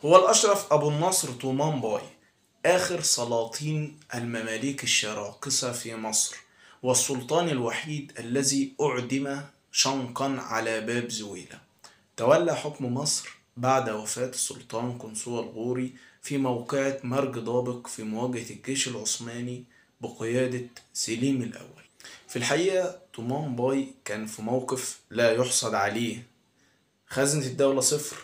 هو الأشرف أبو النصر طومان باي، آخر سلاطين المماليك الشراقصة في مصر، والسلطان الوحيد الذي أعدم شنقا على باب زويلة. تولى حكم مصر بعد وفاة السلطان قنصوة الغوري في موقعة مرج دابق في مواجهة الجيش العثماني بقيادة سليم الأول. في الحقيقة طومان باي كان في موقف لا يحصد عليه، خزنة الدولة صفر،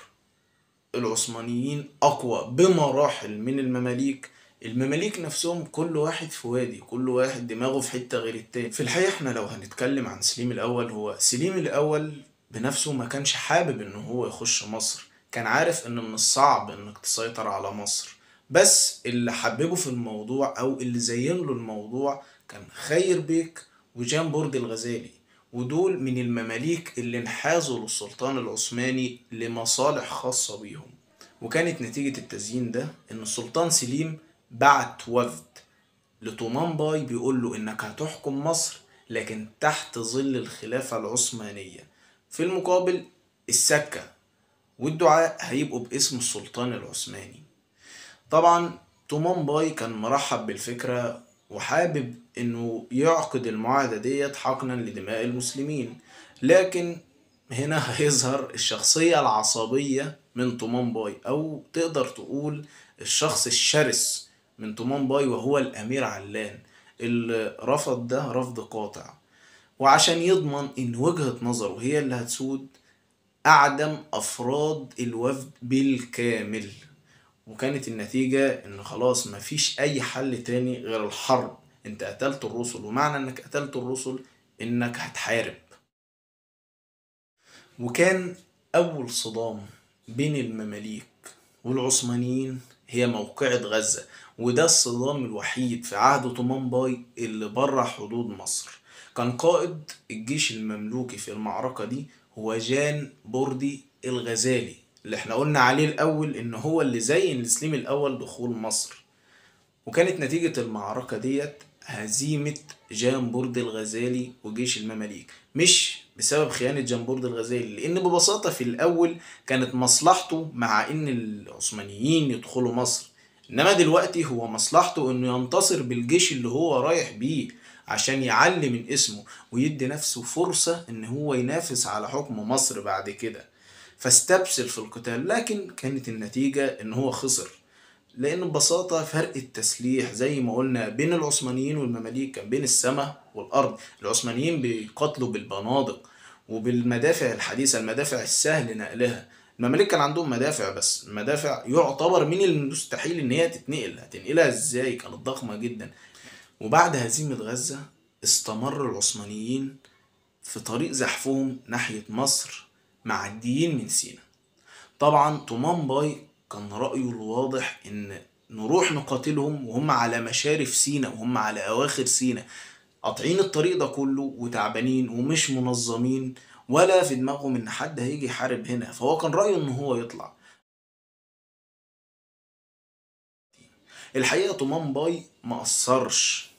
العثمانيين أقوى بمراحل من المماليك، المماليك نفسهم كل واحد في وادي، كل واحد دماغه في حتة غير التاني. في الحقيقة احنا لو هنتكلم عن سليم الأول، هو سليم الأول بنفسه ما كانش حابب ان هو يخش مصر، كان عارف ان من الصعب انك تسيطر على مصر، بس اللي حببه في الموضوع او اللي زين له الموضوع كان خير بيك وجان بورد الغزالي، ودول من المماليك اللي انحازوا للسلطان العثماني لمصالح خاصة بيهم. وكانت نتيجة التزيين ده ان السلطان سليم بعت وفد لطومان باي بيقول له انك هتحكم مصر لكن تحت ظل الخلافة العثمانية، في المقابل السكة والدعاء هيبقوا باسم السلطان العثماني. طبعا طومان باي كان مرحب بالفكرة وحابب انه يعقد المعاهدة ديت حقنا لدماء المسلمين، لكن هنا هيظهر الشخصية العصبية من طومان باي، او تقدر تقول الشخص الشرس من طومان باي، وهو الامير علان اللي رفض ده رفض قاطع. وعشان يضمن ان وجهة نظره هي اللي هتسود، اعدم افراد الوفد بالكامل. وكانت النتيجة ان خلاص مفيش اي حل تاني غير الحرب، انت قتلت الرسل، ومعنى انك قتلت الرسل انك هتحارب. وكان اول صدام بين المماليك والعثمانيين هي موقعة غزة، وده الصدام الوحيد في عهد طومان باي اللي بره حدود مصر. كان قائد الجيش المملوكي في المعركة دي هو جان بوردي الغزالي، اللي احنا قلنا عليه الأول إن هو اللي زين لسليم الأول دخول مصر. وكانت نتيجة المعركة ديت هزيمة جان بوردي الغزالي وجيش المماليك، مش بسبب خيانة جان بوردي الغزالي، لأن ببساطة في الأول كانت مصلحته مع إن العثمانيين يدخلوا مصر، إنما دلوقتي هو مصلحته إنه ينتصر بالجيش اللي هو رايح بيه عشان يعلي من اسمه ويدي نفسه فرصة إن هو ينافس على حكم مصر بعد كده. فاستبسل في القتال، لكن كانت النتيجة إن هو خسر، لأن ببساطة فرق التسليح زي ما قلنا بين العثمانيين والمماليك كان بين السماء والأرض. العثمانيين بيقاتلوا بالبنادق وبالمدافع الحديثة، المدافع السهل نقلها. المماليك كان عندهم مدافع، بس المدافع يعتبر من المستحيل إن هي تتنقل، هتنقلها إزاي؟ كانت ضخمة جدا. وبعد هزيمة غزة استمر العثمانيين في طريق زحفهم ناحية مصر معديين من سينا. طبعا طومان باي كان رأيه الواضح إن نروح نقاتلهم وهم على مشارف سينا وهم على أواخر سينا، قاطعين الطريق ده كله وتعبانين ومش منظمين ولا في دماغهم إن حد هيجي يحارب هنا، فهو كان رأيه إن هو يطلع. الحقيقة طومان باي ما قصرش،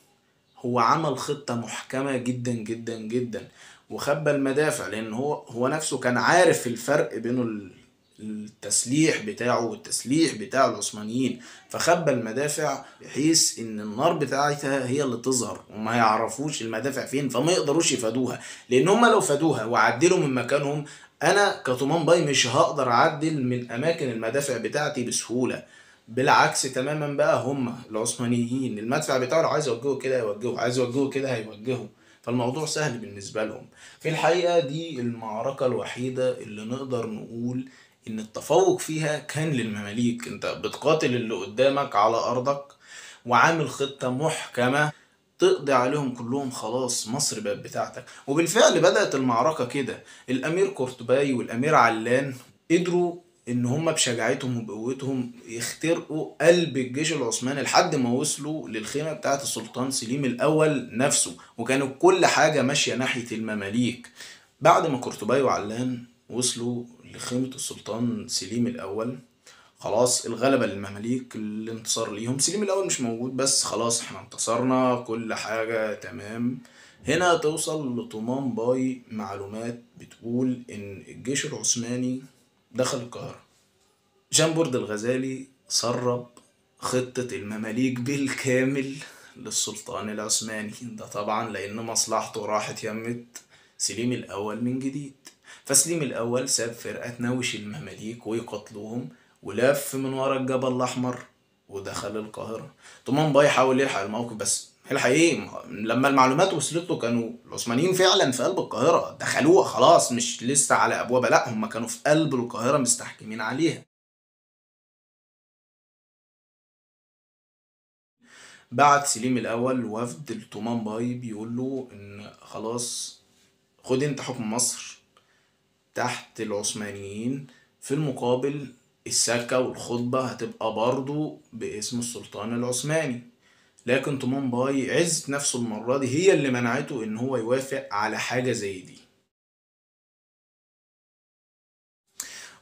هو عمل خطة محكمة جدا جدا جدا وخبى المدافع، لأن هو نفسه كان عارف الفرق بين التسليح بتاعه والتسليح بتاع العثمانيين، فخبى المدافع بحيث ان النار بتاعتها هي اللي تظهر وما يعرفوش المدافع فين، فما يقدروش يفادوها، لان هم لو فادوها وعدلوا من مكانهم انا كطومان باي مش هقدر اعدل من اماكن المدافع بتاعتي بسهولة. بالعكس تماما بقى هم العثمانيين المدفع بتاعه لو عايز يوجهه كده هيوجهه، عايز يوجهه كده هيوجهه، فالموضوع سهل بالنسبة لهم. في الحقيقة دي المعركة الوحيدة اللي نقدر نقول ان التفوق فيها كان للمماليك. انت بتقاتل اللي قدامك على ارضك وعامل خطة محكمة تقضي عليهم كلهم، خلاص مصر بقت بتاعتك. وبالفعل بدأت المعركة كده، الامير قرطباي والامير علان قدروا ان هم بشجاعتهم وبقوتهم يخترقوا قلب الجيش العثماني لحد ما وصلوا للخيمة بتاعت السلطان سليم الاول نفسه، وكانوا كل حاجة ماشية ناحية المماليك. بعد ما قرطباي وعلان وصلوا لخيمة السلطان سليم الأول، خلاص الغلبة للمماليك، الانتصار ليهم. سليم الأول مش موجود، بس خلاص احنا انتصرنا، كل حاجة تمام. هنا توصل لطومان باي معلومات بتقول ان الجيش العثماني دخل القاهرة. جنبرد الغزالي سرب خطة المماليك بالكامل للسلطان العثماني، ده طبعا لأن مصلحته راحت يمة سليم الأول من جديد. فسليم الأول ساب فرقة تناوش المماليك ويقتلوهم، ولف من ورا الجبل الأحمر ودخل القاهرة. طومان باي حاول يلحق الموقف، بس يلحق ايه؟ لما المعلومات وصلت له كانوا العثمانيين فعلا في قلب القاهرة، دخلوها خلاص، مش لسه على أبوابها، لا هم كانوا في قلب القاهرة مستحكمين عليها. بعت سليم الأول وفد لطومان باي بيقول له إن خلاص خد انت حكم مصر تحت العثمانيين، في المقابل السكة والخطبة هتبقى برضو باسم السلطان العثماني. لكن طومان باي عزت نفسه المرة دي هي اللي منعته ان هو يوافق على حاجة زي دي.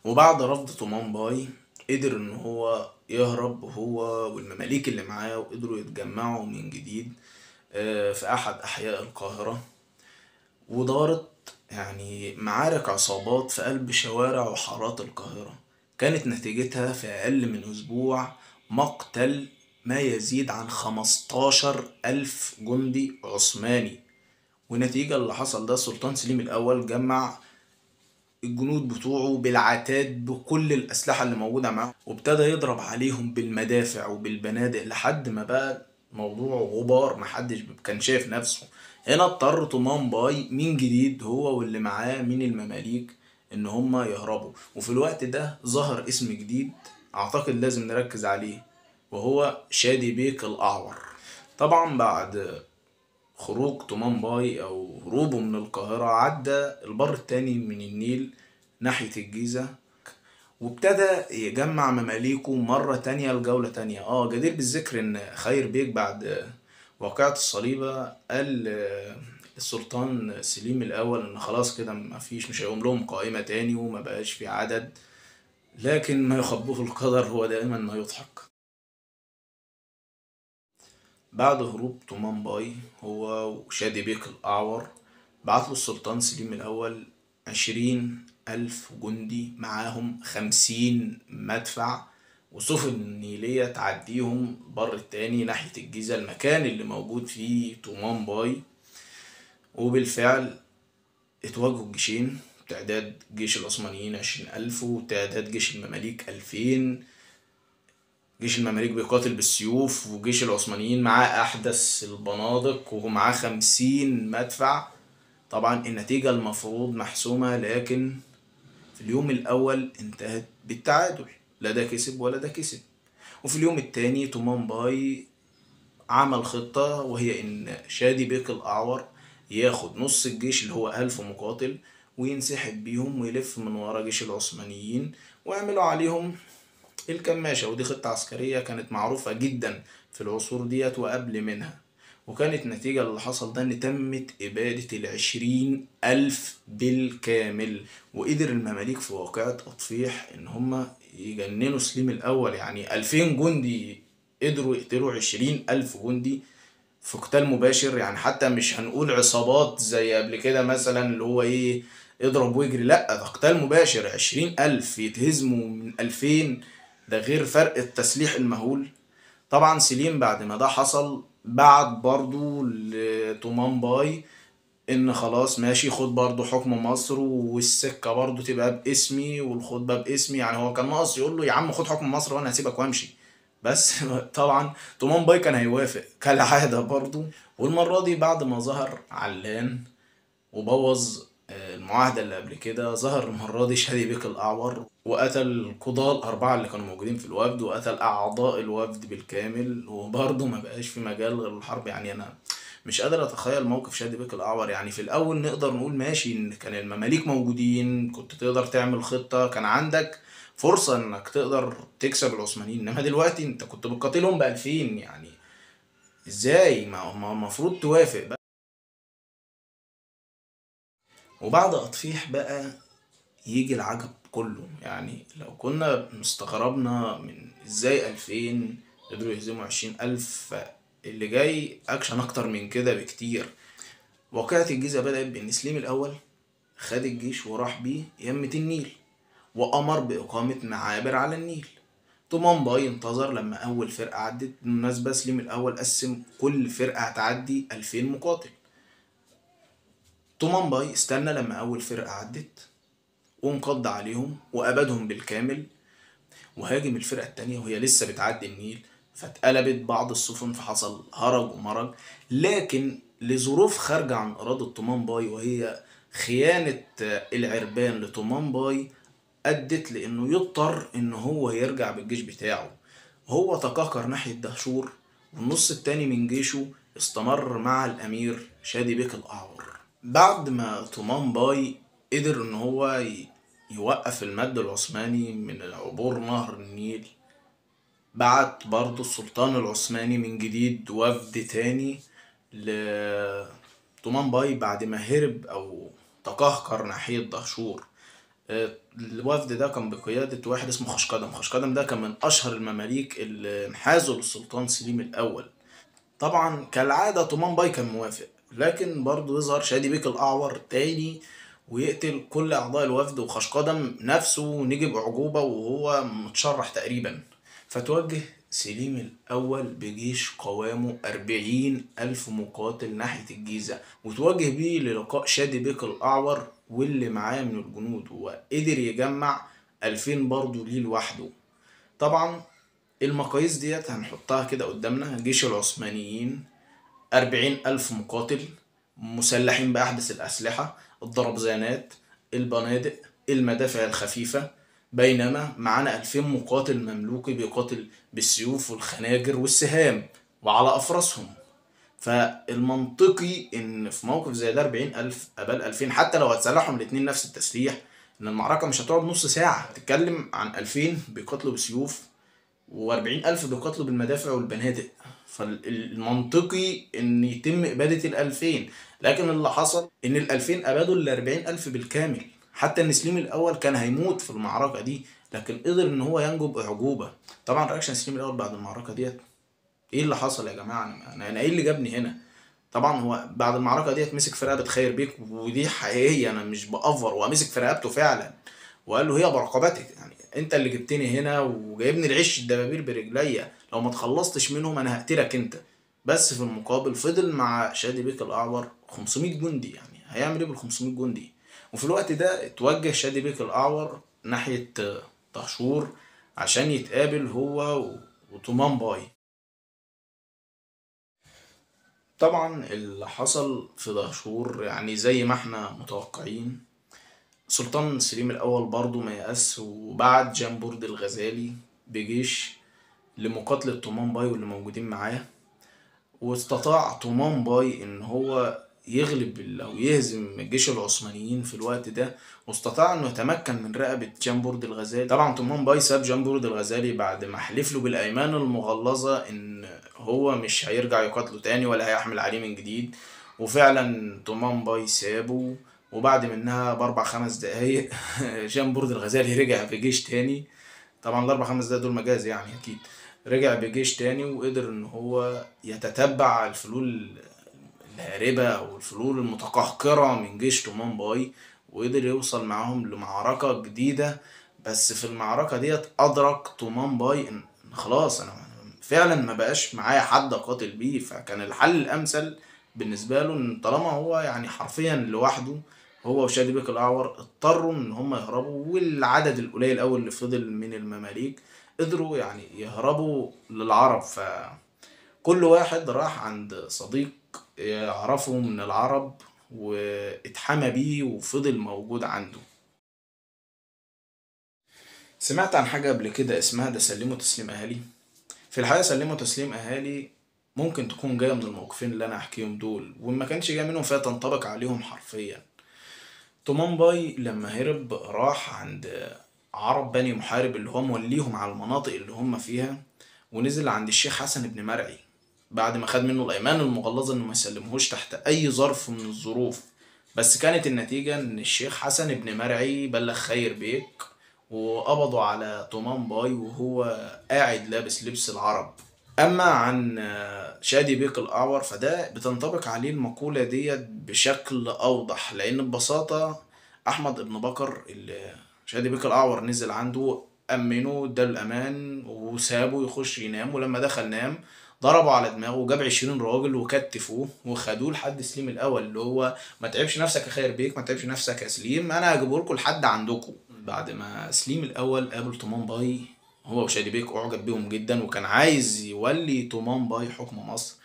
وبعد رفض طومان باي قدر ان هو يهرب هو والمماليك اللي معاه، وقدروا يتجمعوا من جديد في احد احياء القاهرة، ودارت يعني معارك عصابات في قلب شوارع وحارات القاهرة، كانت نتيجتها في أقل من أسبوع مقتل ما يزيد عن 15,000 جندي عثماني. ونتيجة اللي حصل ده السلطان سليم الأول جمع الجنود بتوعه بالعتاد بكل الأسلحة اللي موجودة معاه، وابتدى يضرب عليهم بالمدافع وبالبنادق لحد ما بقى موضوع غبار، محدش كان شايف نفسه. هنا اضطر طومان باي من جديد هو واللي معاه من المماليك ان هما يهربوا. وفي الوقت ده ظهر اسم جديد اعتقد لازم نركز عليه، وهو شادي بيك الاعور. طبعا بعد خروج طومان باي او هروبه من القاهرة عدى البر التاني من النيل ناحية الجيزة، وابتدى يجمع مماليكه مرة تانية لجولة تانية. جدير بالذكر ان خير بيك بعد واقعة الصليبة قال السلطان سليم الأول إن خلاص كده مفيش، مش هيقوم لهم قائمة تاني وما بقاش في عدد، لكن ما يخبوه القدر هو دائما ما يضحك. بعد هروب طومان باي هو وشادي بيك الأعور بعت له السلطان سليم الأول 20,000 جندي معاهم 50 مدفع وسفن نيلية تعديهم بر التاني ناحية الجيزة، المكان اللي موجود فيه طومان باي. وبالفعل اتواجهوا الجيشين، تعداد جيش العثمانيين 20,000 وتعداد جيش المماليك 2000. جيش المماليك بيقاتل بالسيوف، وجيش العثمانيين معاه أحدث البنادق ومعاه 50 مدفع. طبعا النتيجة المفروض محسومة، لكن في اليوم الأول انتهت بالتعادل، لا ده كسب ولا ده كسب. وفي اليوم التاني طومان باي عمل خطة، وهي إن شادي بيك الأعور ياخد نص الجيش اللي هو 1000 مقاتل وينسحب بيهم ويلف من ورا جيش العثمانيين ويعملوا عليهم الكماشة. ودي خطة عسكرية كانت معروفة جدا في العصور ديت وقبل منها. وكانت نتيجة اللي حصل ده ان تمت إبادة 20,000 بالكامل. وقدر المماليك في واقعة أطفيح ان هما يجننوا سليم الأول، يعني 2000 جندي قدروا يقتلوا 20,000 جندي في قتال مباشر. يعني حتى مش هنقول عصابات زي قبل كده مثلا اللي هو ايه اضرب واجري، لا ده قتال مباشر، 20,000 يتهزموا من 2000، ده غير فرق التسليح المهول. طبعا سليم بعد ما ده حصل بعت برضو لطومان باي ان خلاص ماشي خد برضو حكم مصر والسكة برضو تبقى باسمي والخطبة باسمي. يعني هو كان ناقص يقول له يا عم خد حكم مصر وانا هسيبك وامشي، بس طبعا طومان باي كان هيوافق كالعادة برضو. والمرة دي بعد ما ظهر علان وبوظ المعاهدة اللي قبل كده، ظهر المرة دي شادي بيك الأعور وقتل القضاة الأربعة اللي كانوا موجودين في الوفد، وقتل أعضاء الوفد بالكامل، وبرضه ما بقاش في مجال غير الحرب. يعني أنا مش قادر أتخيل موقف شادي بيك الأعور. يعني في الأول نقدر نقول ماشي إن كان المماليك موجودين، كنت تقدر تعمل خطة، كان عندك فرصة إنك تقدر تكسب العثمانيين، إنما دلوقتي أنت كنت بتقاتلهم ب2000، يعني إزاي؟ ما المفروض توافق بقى. وبعد أطفيح بقى يجي العجب كله. يعني لو كنا مستغربنا من ازاي 2000 قدروا يهزموا 20,000، اللي جاي اكشن اكتر من كده بكتير. واقعة الجيزة بدأت بان سليم الاول خد الجيش وراح بيه يمة النيل، وأمر بإقامة معابر على النيل. طومان باي انتظر لما أول فرقة عدت. بالمناسبة سليم الأول قسم كل فرقة هتعدي 2000 مقاتل. طومان باي استنى لما أول فرقة عدت وانقض عليهم وأبادهم بالكامل، وهاجم الفرقة التانية وهي لسه بتعدي النيل، فاتقلبت بعض السفن فحصل هرج ومرج. لكن لظروف خارجة عن إرادة طومان باي، وهي خيانة العربان لطومان باي، أدت لأنه يضطر إن هو يرجع بالجيش بتاعه. هو تقهقر ناحية دهشور، والنص التاني من جيشه استمر مع الأمير شادي بيك الأعور. بعد ما طومان باي قدر إن هو يوقف المد العثماني من عبور نهر النيل، بعت برضو السلطان العثماني من جديد وفد تاني لطومان باي بعد ما هرب أو تقهقر ناحية دهشور. الوفد ده كان بقيادة واحد اسمه خشقدم. خشقدم ده كان من أشهر المماليك اللي انحازوا للسلطان سليم الأول. طبعا كالعادة طومان باي كان موافق، لكن برضو يظهر شادي بيك الأعور تاني ويقتل كل أعضاء الوفد، وخشقدم نفسه نجي بأعجوبة وهو متشرح تقريبا. فتوجه سليم الأول بجيش قوامه 40,000 مقاتل ناحية الجيزة، وتوجه بيه للقاء شادي بيك الأعور واللي معاه من الجنود، وقدر يجمع 2000 برضه ليه لوحده. طبعا المقاييس ديت هنحطها كده قدامنا: جيش العثمانيين 40,000 مقاتل مسلحين بأحدث الأسلحة، الضربزانات، البنادق، المدافع الخفيفة، بينما معانا 2000 مقاتل مملوكي بيقاتل بالسيوف والخناجر والسهام وعلى أفراسهم. فالمنطقي إن في موقف زي ده 40,000 قبل 2000، حتى لو هتسلحهم الاتنين نفس التسليح، إن المعركة مش هتقعد نص ساعة. تتكلم عن 2000 بيقاتلوا بسيوف و40,000 بيقاتلوا بالمدافع والبنادق، فالمنطقي إن يتم إبادة ال2000. لكن اللي حصل إن ال2000 أبادوا ال40,000 بالكامل، حتى ان سليم الاول كان هيموت في المعركة دي، لكن قدر ان هو ينجو باعجوبه. طبعا reaction سليم الاول بعد المعركة ديت، ايه اللي حصل يا جماعة؟ انا ايه اللي جابني هنا؟ طبعا هو بعد المعركة ديت مسك في رقبة خير بيك، ودي حقيقية انا مش بأفر، ومسك في رقبته فعلا وقال له هي برقبتك، يعني انت اللي جبتني هنا وجايبني العش الدبابير برجليا، لو ما تخلصتش منهم انا هقتلك انت. بس في المقابل فضل مع شادي بيك الاعور 500 جندي، يعني هيعمل ايه بال 500 جندي؟ وفي الوقت ده اتوجه شادي بيك الأعور ناحية دهشور عشان يتقابل هو وطومان باي. طبعا اللي حصل في دهشور يعني زي ما احنا متوقعين، سلطان سليم الأول برضو ما يأس، وبعت جامبورد الغزالي بجيش لمقاتلة طومان باي واللي موجودين معاه، واستطاع طومان باي ان هو يغلب او يهزم جيش العثمانيين في الوقت ده، واستطاع انه يتمكن من رقبة جامبورد الغزالي. طبعا طومان باي ساب جامبورد الغزالي بعد ما حلف له بالايمان المغلظة ان هو مش هيرجع يقاتله تاني ولا هيحمل عليه من جديد، وفعلا طومان باي سابه. وبعد منها باربع خمس دقايق جامبورد الغزالي رجع بجيش تاني. طبعا الاربع خمس دقايق دول مجاز يعني اكيد. رجع بجيش تاني وقدر ان هو يتتبع الفلول الهاربة أو الفلول المتقهقرة من جيش طومان باي، وقدر يوصل معاهم لمعركة جديدة. بس في المعركة ديت أدرك طومان باي إن خلاص أنا فعلا ما بقاش معايا حد أقاتل بيه، فكان الحل الأمثل بالنسبة له إن طالما هو يعني حرفيا لوحده هو وشادي بيك الأعور، اضطروا إن هم يهربوا، والعدد القليل أوي اللي فضل من المماليك قدروا يعني يهربوا للعرب. فكل واحد راح عند صديق يعرفه من العرب واتحمى بيه وفضل موجود عنده. سمعت عن حاجة قبل كده اسمها ده سلموا تسليم أهالي. في الحقيقة سلموا تسليم أهالي ممكن تكون جاية من الموقفين اللي أنا هحكيهم دول، وما كانش جاية منهم فيها تنطبق عليهم حرفيا. طومان باي لما هرب راح عند عرب بني محارب اللي هو موليهم على المناطق اللي هم فيها، ونزل عند الشيخ حسن بن مرعي بعد ما خد منه الأيمان المغلظة إنه ما يسلمهوش تحت أي ظرف من الظروف. بس كانت النتيجة إن الشيخ حسن بن مرعي بلغ خير بيك وقبضوا على طومان باي وهو قاعد لابس لبس العرب. أما عن شادي بيك الأعور فده بتنطبق عليه المقولة ديت بشكل أوضح، لأن ببساطة أحمد بن بكر اللي شادي بيك الأعور نزل عنده، أمنه، اداله الأمان وسابه يخش ينام، ولما دخل نام ضربه على دماغه وجاب 20 راجل وكتفوه وخدوه لحد سليم الأول، اللي هو ما تعبش نفسك يا خير بيك، ما تعبش نفسك يا سليم، أنا هجيبه لكم لحد عندكم. بعد ما سليم الأول قابل طومان باي هو وشادي بيك، أعجب بيهم جدا وكان عايز يولي طومان باي حكم مصر،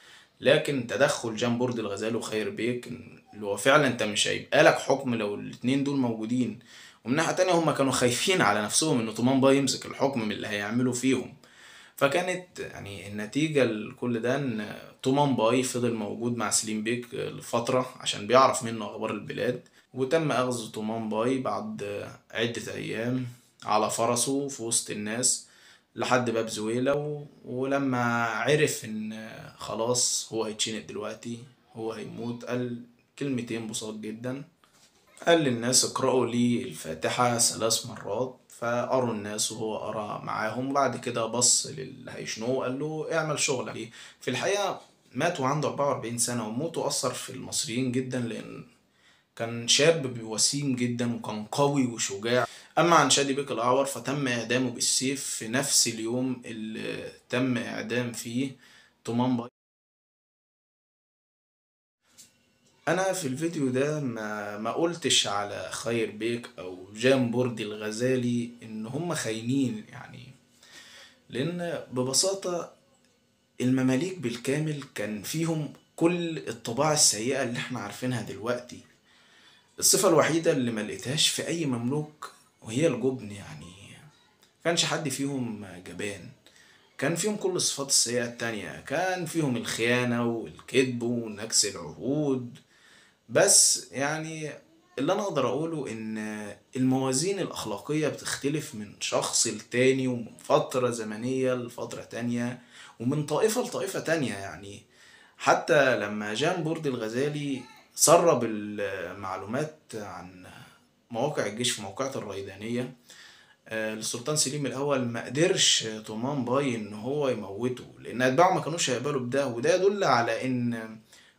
لكن تدخل جان بورد الغزالي وخير بيك اللي هو فعلا انت مش هيبقى لك حكم لو الاتنين دول موجودين. ومن ناحية تانية هم كانوا خايفين على نفسهم ان طومان باي يمسك الحكم من اللي هيعملوا فيهم. فكانت يعني النتيجة لكل ده ان طومان باي فضل موجود مع سليم بيك لفترة عشان بيعرف منه اخبار البلاد، وتم اخذ طومان باي بعد عدة ايام على فرسه في وسط الناس لحد باب زويلة. ولما عرف ان خلاص هو هيتشنق دلوقتي، هو هيموت، قال كلمتين بساط جدا، قال للناس اقرأوا لي الفاتحة 3 مرات، فقروا الناس وهو قرأ معاهم. وبعد كده بص للي هيشنقه وقال له اعمل شغلك. في الحقيقة مات وعنده 44 سنة، وموته أثر في المصريين جدا لأن كان شاب وسيم جدا وكان قوي وشجاع. أما عن شادي بيك الأعور فتم إعدامه بالسيف في نفس اليوم اللي تم إعدام فيه طومان باي. أنا في الفيديو ده ما قلتش على خير بيك أو جان بوردي الغزالي إن هم خاينين يعني، لأن ببساطة المماليك بالكامل كان فيهم كل الطباع السيئة اللي احنا عارفينها دلوقتي. الصفة الوحيدة اللي ما لقيتهاش في أي مملوك وهي الجبن، يعني كانش حد فيهم جبان، كان فيهم كل الصفات السيئة التانية، كان فيهم الخيانة والكذب ونكس العهود. بس يعني اللي أنا أقدر أقوله إن الموازين الأخلاقية بتختلف من شخص لتاني، ومن فترة زمنية لفترة تانية، ومن طائفة لطائفة تانية. يعني حتى لما جان بوردي الغزالي سرب المعلومات عن مواقع الجيش في موقعة الريدانية للسلطان سليم الأول، ما قدرش طومان باي إن هو يموته لأن أتباعه ما كانوش هيقبلوا بده، وده يدل على إن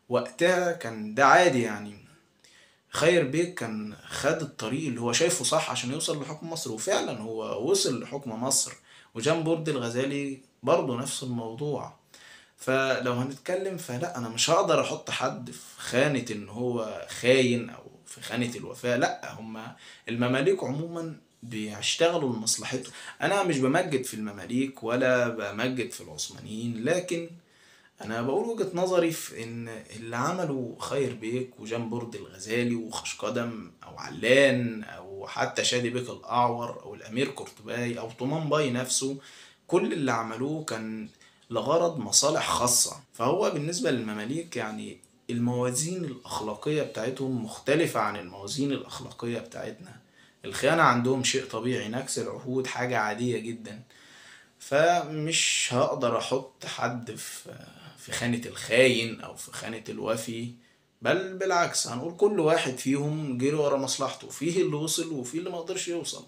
وقتها كان ده عادي. يعني خير بيك كان خد الطريق اللي هو شايفه صح عشان يوصل لحكم مصر، وفعلا هو وصل لحكم مصر. وجان بوردي الغزالي برضه نفس الموضوع. فلو هنتكلم فلا، انا مش هقدر احط حد في خانة ان هو خاين او في خانة الوفاء، لا، هما المماليك عموما بيشتغلوا لمصلحتهم. انا مش بمجد في المماليك ولا بمجد في العثمانيين، لكن انا بقول وجهة نظري في ان اللي عملوا خير بيك وجان بوردي الغزالي وخشقدم او علان او حتى شادي بيك الاعور او الامير قرطباي او طومان باي نفسه، كل اللي عملوه كان لغرض مصالح خاصة. فهو بالنسبة للمماليك يعني الموازين الأخلاقية بتاعتهم مختلفة عن الموازين الأخلاقية بتاعتنا. الخيانة عندهم شيء طبيعي، نكس العهود حاجة عادية جدا. فمش هقدر أحط حد في خانة الخاين أو في خانة الوفي، بل بالعكس هنقول كل واحد فيهم جري ورا مصلحته، فيه اللي وصل وفيه اللي ما قدرش يوصل.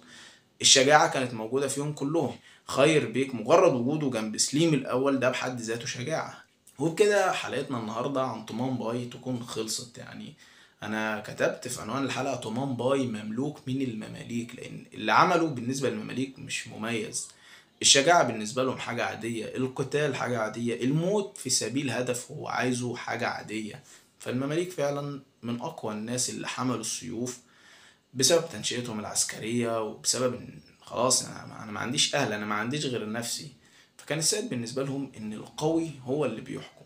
الشجاعة كانت موجودة فيهم كلهم. خير بيك مجرد وجوده جنب سليم الأول ده بحد ذاته شجاعة. وبكده حلقتنا النهاردة عن طومان باي تكون خلصت. يعني أنا كتبت في عنوان الحلقة طومان باي مملوك من المماليك، لأن اللي عمله بالنسبة للمماليك مش مميز. الشجاعة بالنسبة لهم حاجة عادية، القتال حاجة عادية، الموت في سبيل هدف هو عايزه حاجة عادية. فالمماليك فعلا من أقوى الناس اللي حملوا السيوف بسبب تنشئتهم العسكرية، وبسبب إن خلاص أنا ما عنديش أهل، أنا ما عنديش غير نفسي. فكان السائد بالنسبة لهم إن القوي هو اللي بيحكم.